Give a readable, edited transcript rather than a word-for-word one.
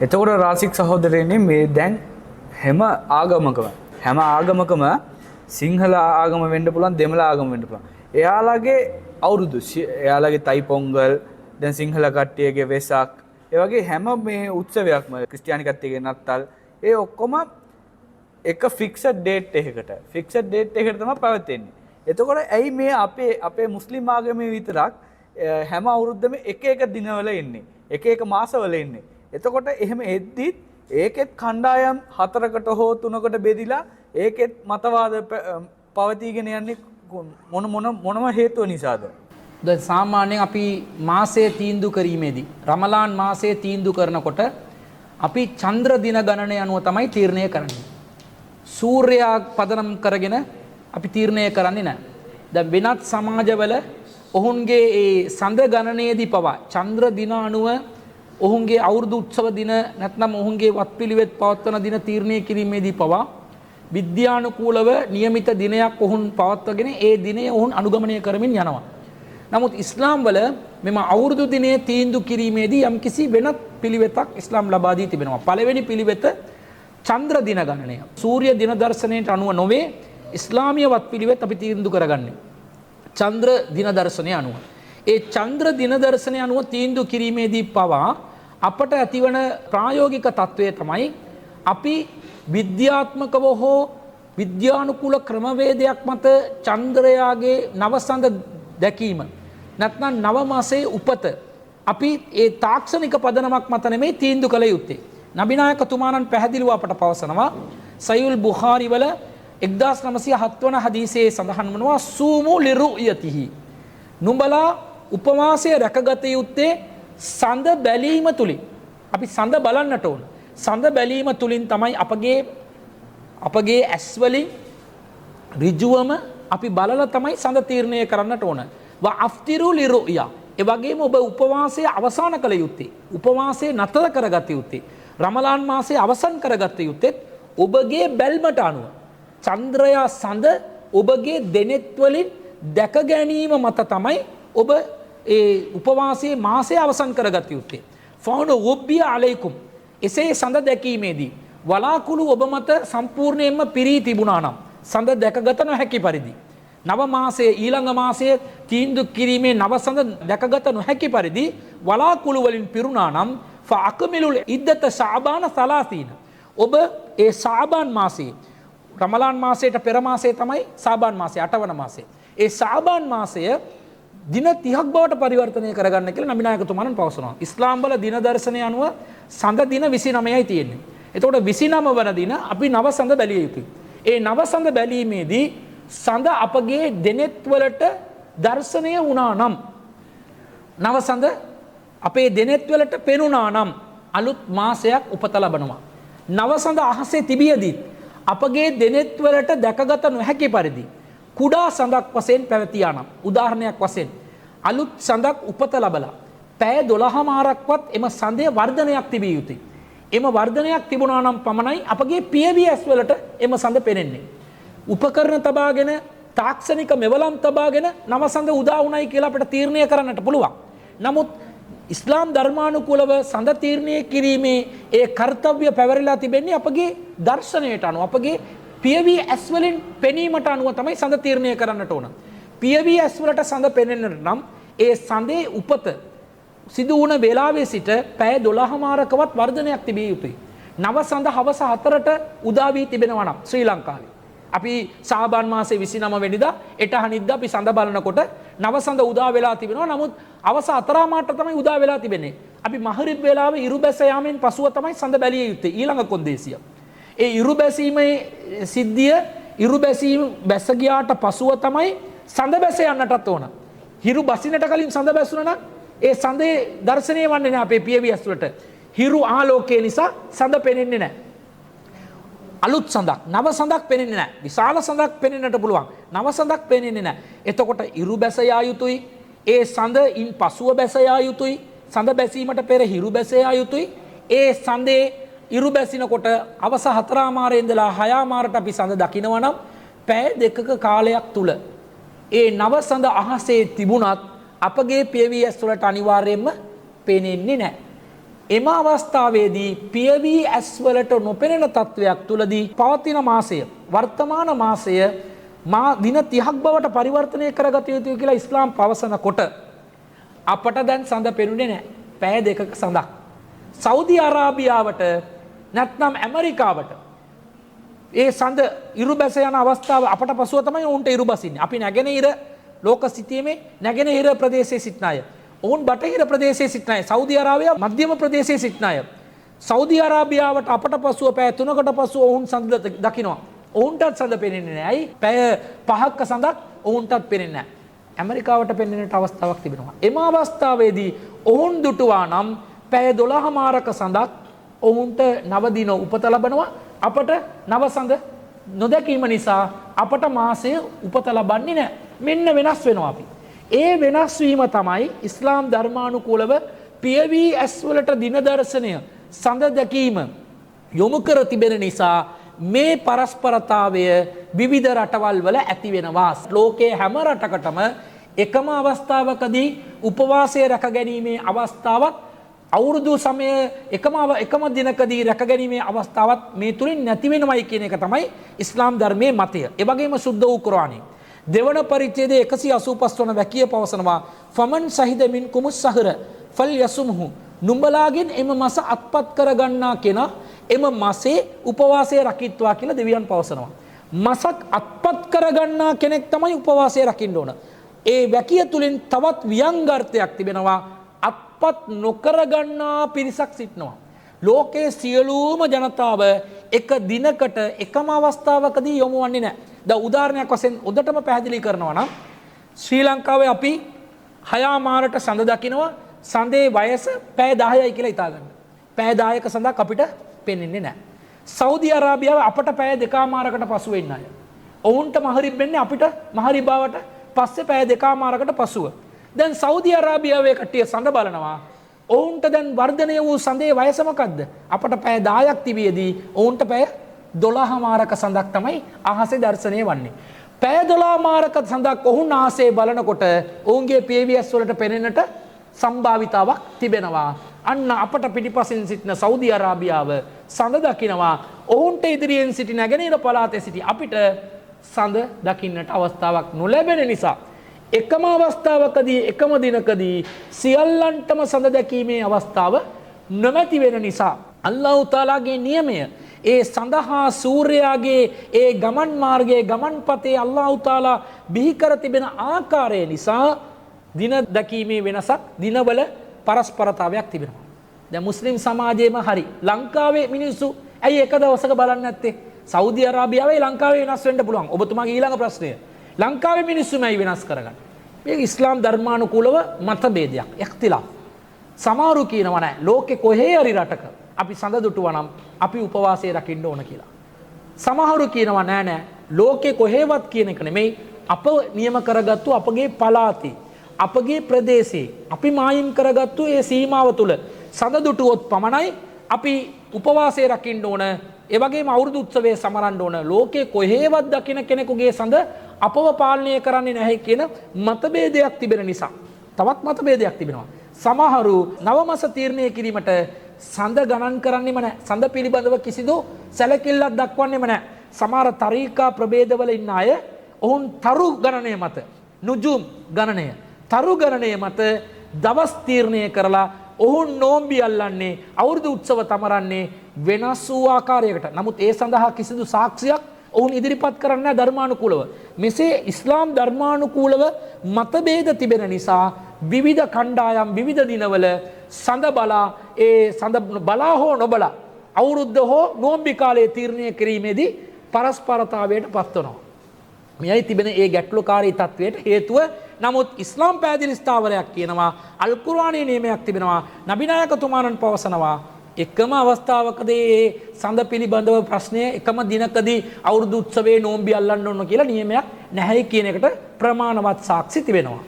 එතකොට රාසික් සහෝදරයනි, මේ දැන් හැම ආගමකම සිංහල ආගම වෙන්න පුළුවන්, දෙමළ ආගම වෙන්න පුළුවන්. එයාලගේ අවුරුදු, එයාලගේ තයි පොංගල්, දැන් සිංහල කට්ටියගේ වෙසක්, ඒ වගේ හැම මේ උත්සවයක්ම, ක්‍රිස්තියානි කට්ටියගේ නත්තල්, ඒ ඔක්කොම එක ෆික්සඩ් ඩේට් එකකට, ෆික්සඩ් ඩේට් එකකට තමයි පැවැත්වෙන්නේ. එතකොට ඇයි මේ අපේ අපේ මුස්ලිම් ආගමේ විතරක් හැම අවුරුද්දම එක එක දිනවල එන්නේ? එක එක මාසවල එන්නේ? එතකොට එහෙම එද්දිත් ඒකෙත් කණ්ඩායම් හතරකට හෝ තුනකට බෙදිලා ඒකෙත් මතවාද පවතීගෙන යන්නේ මොන මොන මොනම හේතුව නිසාද? දැන් සාමාන්‍යයෙන් අපි මාසය තීන්දුව කිරීමේදී, රමලාන් මාසය තීන්දුව කරනකොට අපි චන්ද්‍ර දින ගණනය අනුව තමයි තීරණය කරන්නේ. සූර්යයා පදනම් කරගෙන අපි තීරණය කරන්නේ නැහැ. දැන් වෙනත් සමාජවල ඔවුන්ගේ ඒ සඳ ගණනයේදී පවා චන්ද්‍ර දින අනුව ඔවුන්ගේ අවුරුදු උත්සව දින නැත්නම් ඔවුන්ගේ වත්පිළිවෙත් පවත්වන දින තීරණය කිරීමේදී පවා විද්‍යානුකූලව නියමිත දිනයක් ඔවුන් පවත්වගෙන ඒ දිනය ඔවුන් අනුගමනය කරමින් යනවා. නමුත් ඉස්ලාම් වල මෙම අවුරුදු දිනය තීන්දුව කිරීමේදී යම්කිසි වෙනත් පිළිවෙතක් ඉස්ලාම් ලබා දී තිබෙනවා. පළවෙනි පිළිවෙත චන්ද්‍ර දින ගණනය. සූර්ය දින දර්ශනයට අනුව නොවේ ඉස්ලාමීය වත්පිළිවෙත් අපි තීන්දුව කරගන්නේ. චන්ද්‍ර දින දර්ශනය අනුව. ඒ චන්ද්‍ර දින දර්ශනය අනුව තීන්දුව කිරීමේදී පවා අපට ඇතිවන ප්‍රායෝගික තත්ත්වය තමයි අපි විද්‍යාත්මකව හෝ විද්‍යානුකූල ක්‍රමවේදයක් මත චන්ද්‍රයාගේ නවසඳ දැකීම නැත්නම් නව මාසයේ උපත අපි ඒ තාක්ෂණික පදනමක් මත නෙමෙයි තීන්දුව කළ යුත්තේ. නබිනායකතුමාණන් පැහැදිලිව අපට පවසනවා, සහීහුල් බුඛාරි වල 1907 වන හදීසයේ සඳහන් වනවා, සූමු ලිරුයතිහි. නුඹලා උපවාසය රැකගත යුත්තේ සඳ බැලීම තුලින්. අපි සඳ බලන්නට ඕන. සඳ බැලීම තුලින් තමයි අපගේ අපගේ ඇස් වලින් ඍජුවම අපි බලලා තමයි සඳ තීරණය කරන්නට ඕන. ව අෆ්තිරු ලිරුයා. ඒ වගේම ඔබ උපවාසය අවසන් කළ යුත්තේ, උපවාසය නතර කරගත යුත්තේ, රමලාන් මාසය අවසන් කරගත යුත්තේ ඔබගේ බැල්මට අනුව චන්ද්‍රයා සඳ ඔබගේ දෙනෙත් වලින් දැක ගැනීම මත තමයි ඔබ ඒ උපවාසයේ මාසය අවසන් කරගත යුත්තේ. ෆවුන ගුබ්බිය අලයිකුම්. එසේ සඳ දැකීමේදී වලාකුළු ඔබ මත සම්පූර්ණයෙන්ම පිරී තිබුණා නම්, සඳ දැකගත නොහැකි පරිදි, නව මාසයේ ඊළඟ මාසයේ තීන්දුව කිරීමේ නව සඳ දැකගත නොහැකි පරිදි වලාකුළු වලින් පිරුණා නම්, ෆඅක්මිලුල් ඉද්දත ශාබාන 30. ඔබ ඒ ශාබාන් මාසයේ, රමලාන් මාසයට පෙර මාසයේ තමයි සාබාන් මාසය, අටවන මාසය. ඒ සාබාන් මාසය දින 30ක් බවට පරිවර්තනය කරගන්න කියලා නබිනායකතුමාණන් පවසනවා. ඉස්ලාම් වල දින දර්ශනය අනුව සඳ දින 29යි තියෙන්නේ. එතකොට 29 වන දින අපි නව සඳ බැලිය යුතුයි. ඒ නව සඳ බැලීමේදී සඳ අපගේ දෙනෙත් වලට දර්ශනය වුණා නම්, නව සඳ අපේ දෙනෙත් වලට පෙනුණා නම් අලුත් මාසයක් උපත ලබනවා. නව සඳ අහසේ තිබියදී අපගේ දෙනෙත් වලට දැකගත නොහැකි පරිදි කුඩා සඳක් වශයෙන් පැවතියා නම්, උදාහරණයක් වශයෙන් අලුත් සඳක් උපත ලබලා පැය 12මාරක්වත් එම සඳේ වර්ධනයක් තිබිය යුතුයි. එම වර්ධනයක් තිබුණා නම් පමණයි අපගේ පියවි ඇස් වලට එම සඳ පෙනෙන්නේ. උපකරණ තබාගෙන, තාක්ෂණික මෙවලම් තබාගෙන නව සඳ උදා වුණයි කියලා අපිට තීරණය කරන්නට පුළුවන්. නමුත් ඉස්ලාම් ධර්මානුකූලව සඳ තීරණය කිරීමේ ඒ කර්තව්‍ය පැවරිලා තිබෙන්නේ අපගේ දර්ශනයට අනුව, අපගේ පියවි ඇස් වලින් පෙනීමට අනුව තමයි සඳ තීරණය කරන්නට ඕන. පියවි ඇස් වලට සඳ පෙනෙන්නට නම් ඒ සඳේ උපත සිදු වුණ වේලාවේ සිට පැය 12මාරකවත් වර්ධනයක් තිබිය යුතුයි. නව සඳ හවස 4ට උදා වී තිබෙනවා නම් ශ්‍රී ලංකාවේ, අපි සාබාන් මාසේ 29 වෙනිදා එට අනිද්දා අපි සඳ බලනකොට නව සඳ උදා වෙලා තිබෙනවා. නමුත් අවස 4:00 තමයි උදා වෙලා තිබෙන්නේ. අපි මහරිබ් වේලාවේ ඉරු බැස යාමෙන් පසුව තමයි සඳ බැලිය යුත්තේ ඊළඟ කොන්දේසිය. ඒ ඉරු බැසීමේ සිද්ධිය, ඉරු බැසීම බැස ගියාට පසුව තමයි සඳ බැස යන්නටත් ඕන. හිරු බසිනට කලින් සඳ බැසුණා නම් ඒ සඳේ දර්ශනය වන්නේ නැහැ අපේ පියවි ඇස් වලට. හිරු ආලෝකය නිසා සඳ පෙනෙන්නේ නැහැ. අලුත් සඳක්, නව සඳක් පෙනෙන්නේ නැහැ. විශාල සඳක් පෙනෙන්නට පුළුවන්. නව සඳක් පෙනෙන්නේ නැහැ. එතකොට ඉරු බැස යා යුතුයි. ඒ සඳ ඉන් පසුව බැස යා යුතුයි. සඳ බැසීමට පෙර හිරු බැස යා යුතුයි. ඒ සඳේ ඉරු බැසිනකොට අවස 4:00 ඉඳලා 6:00 අපි සඳ දකිනවා නම් පැය දෙකක කාලයක් තුල ඒ නව සඳ අහසේ තිබුණත් අපගේ පියවි ඇස් වලට අනිවාර්යයෙන්ම පෙනෙන්නේ නැහැ. එම අවස්ථාවේදී පියවි ඇස්වලට නොපෙනෙන තත්වයක් තුලදී පවතින මාසය, වර්තමාන මාසය දින 30ක් බවට පරිවර්තනය කරගත යුතුයි කියලා ඉස්ලාම් පවසනකොට අපට දැන් සඳ පෙනුනේ නැහැ. පැය දෙකක සඳක්. සෞදි අරාබියාවට නැත්නම් ඇමරිකාවට ඒ සඳ ඉරු බැස යන අවස්ථාව අපට පසුව තමයි ඔවුන්ට ඉරු බසින්නේ. අපි නැගෙනහිර ලෝක සිටීමේ නැගෙනහිර ප්‍රදේශයේ සිටින අය. ඔවුන් බටහිර ප්‍රදේශයේ සිටින අය. සෞදි අරාබියාව මධ්‍යම ප්‍රදේශයේ සිටින අය. සෞදි අරාබියාවට අපට පසුව පැය 3කට පසුව ඔවුන් සඳ දකිනවා. ඔවුන්ටත් සඳ පෙනෙන්නේ නැහැ. ඇයි? පැය 5ක සඳක් ඔවුන්ටත් පෙනෙන්නේ නැහැ. ඇමරිකාවට පෙනෙන්නට අවස්ථාවක් තිබෙනවා. එම අවස්ථාවේදී ඔවුන් දුටුවා නම් පැය 12මාරක සඳක් ඔවුන්ට නව දින උපත ලබනවා. අපට නව සඳ නොදැකීම නිසා අපට මාසය උපත ලබන්නේ නැහැ. මෙන්න වෙනස් වෙනවා අපි. ඒ වෙනස් වීම තමයි ඉස්ලාම් ධර්මානුකූලව පියවි ඇස්වලට දින දර්ශනය සඳ දැකීම යොමු කර තිබෙන නිසා මේ පරස්පරතාවය විවිධ රටවල් වල ඇති වෙනවා. ලෝකයේ හැම රටකටම එකම අවස්ථාවකදී උපවාසය රැකගැනීමේ අවස්ථාවක්, අවුරුදු සමය එකම දිනකදී රැකගැනීමේ අවස්ථාවක් මේ තුලින් නැති වෙනවයි කියන එක තමයි ඉස්ලාම් ධර්මයේ මතය. ඒ වගේම සුද්ධ වූ කුර්ආනයේ දෙවන පරිච්ඡේදයේ 185 වන වැකිය පවසනවා, ෆමන් සහිද මින් කුමුස් සහර ෆල් යසුම්හු, නුඹලාගෙන් එම මස අත්පත් කරගන්නා කෙනා එම මසේ උපවාසය රකිත්වා කියලා දෙවියන් පවසනවා. මසක් අත්පත් කරගන්නා කෙනෙක් තමයි උපවාසය රකින්න ඕන. ඒ වැකිය තුලින් තවත් ව්‍යංගාර්ථයක් තිබෙනවා. අත්පත් නොකරගන්නා පිරිසක් සිටිනවා. ලෝකයේ සියලුම ජනතාව එක දිනකට එකම අවස්ථාවකදී යොමු වන්නේ නැහැ. දැන් උදාහරණයක් වශයෙන් හොඳටම පැහැදිලි කරනවා නම් ශ්‍රී ලංකාවේ අපි 6:00 සඳ දකිනවා. සඳේ වයස පැය 10යි කියලා හිතා ගන්න. පැය 10ක සඳක් අපිට පෙනෙන්නේ නැහැ. සෞදි අරාබියාව අපට පැය 2.5කට පසුව ඉන්න අය. ඔවුන්ට මහරිබ් වෙන්නේ අපිට මහරිබාවට පස්සේ පැය 2.5කට පසුව. දැන් සෞදි අරාබියාවේ කට්ටිය සඳ බලනවා. ඔවුන්ට දැන් වර්ධනය වූ සඳේ වයස මොකද්ද? අපට පැය 10ක් තිබියදී ඔවුන්ට පැය 12මාරක සඳක් තමයි අහසේ දර්ශනය වන්නේ. පැය 12මාරක සඳක් ඔවුන් අහසේ බලනකොට ඔවුන්ගේ PVS වලට පෙනෙන්නට සම්භාවිතාවක් තිබෙනවා. අන්න අපට පිටිපසින් සිටින සෞදි අරාබියාව සඳ දකිනවා. ඔවුන්ට ඉදිරියෙන් සිටි නැගෙනහිර පළාතේ සිටි අපිට සඳ දකින්නට අවස්ථාවක් නොලැබෙන නිසා එකම අවස්ථාවකදී එකම දිනකදී සියල්ලන්ටම සඳ දැකීමේ අවස්ථාව නොමැති වෙන නිසා අල්ලාහ් තාලාගේ නියමය ඒ සඳහා සූර්යාගේ ඒ ගමන් මාර්ගයේ ගමන්පතේ අල්ලාහ් තාලා බිහි කර තිබෙන ආකාරය නිසා දින දැකීමේ වෙනසක් දිනවල පරස්පරතාවයක් තිබෙනවා. දැන් මුස්ලිම් සමාජයේම හරි ලංකාවේ මිනිස්සු ඇයි එක දවසක බලන්නේ නැත්තේ? සෞදි අරාබියාවේ ලංකාවේ වෙනස් වෙන්න පුළුවන්. ඔබතුමාගේ ඊළඟ ප්‍රශ්නය. ලංකාවේ මිනිස්සුම ඇයි වෙනස් කරගන්නේ? මේක ඉස්ලාම් ධර්මානුකූලව මතභේදයක්, ඉඛ්තිලාෆ්. සමහරු කියනවා නෑ ලෝකෙ කොහේ හරි රටක අපි සඳ දුටුවා නම් අපි උපවාසය රකින්න ඕන කියලා. සමහරු කියනවා නෑ නෑ ලෝකෙ කොහේවත් කියන එක නෙමෙයි, අප නියම කරගත්තු අපගේ පළාතේ අපගේ ප්‍රදේශයේ අපි මායිම් කරගත්තු ඒ සීමාව තුල සඳ දුටුවොත් පමණයි අපි උපවාසය රකින්න ඕන. ඒ වගේම අවුරුදු උත්සවය සමරන්න ඕන. ලෝකේ කොහේවත් දකින කෙනෙකුගේ සඳ අපව පාලනය කරන්නේ නැහැ කියන මතභේදයක් තිබෙන නිසා තවත් මතභේදයක් තිබෙනවා. සමහරු නව මස තීරණය කිරීමට සඳ ගණන් කරන්නෙම නැහැ. සඳ පිළිබඳව කිසිදු සැලකිල්ලක් දක්වන්නෙම නැහැ. සමහර තරීකා ප්‍රභේදවල ඉන්න අය ඔවුන් තරු ගණනය මත, නුජුම් ගණනය, තරු ගණනය මත දවස් තීරණය කරලා ඔවුන් නෝම්බි අල්ලන්නේ, අවුරුදු උත්සව තමරන්නේ වෙනස් වූ ආකාරයකට. නමුත් ඒ සඳහා කිසිදු සාක්ෂියක් ඔවුන් ඉදිරිපත් කරන්නේ නැහැ ධර්මානුකූලව. මෙසේ ඉස්ලාම් ධර්මානුකූලව මතභේද තිබෙන නිසා විවිධ කණ්ඩායම් විවිධ දිනවල සඳ බලා, ඒ සඳ බලා හෝ නොබලා අවුරුද්ද හෝ නෝම්බි කාලයේ තීරණය කිරීමේදී පරස්පරතාවයට පත්වනවා. මෙයයි තිබෙන ඒ ගැටලුකාරී තත්වයට හේතුව. නමුත් ඉස්ලාම් පැහැදිලි ස්ථාවරයක් කියනවා, අල් කුර්ආනයේ නියමයක් තිබෙනවා, නබි නායකතුමාණන් පවසනවා එකම අවස්ථාවකදී ඒ සඳ පිළිබඳව ප්‍රශ්නය එකම දිනකදී අවුරුදු උත්සවයේ නෝම්බි අල්ලන්න ඕන කියලා නියමයක් නැහැයි කියන එකට ප්‍රමාණවත් සාක්ෂි තිබෙනවා.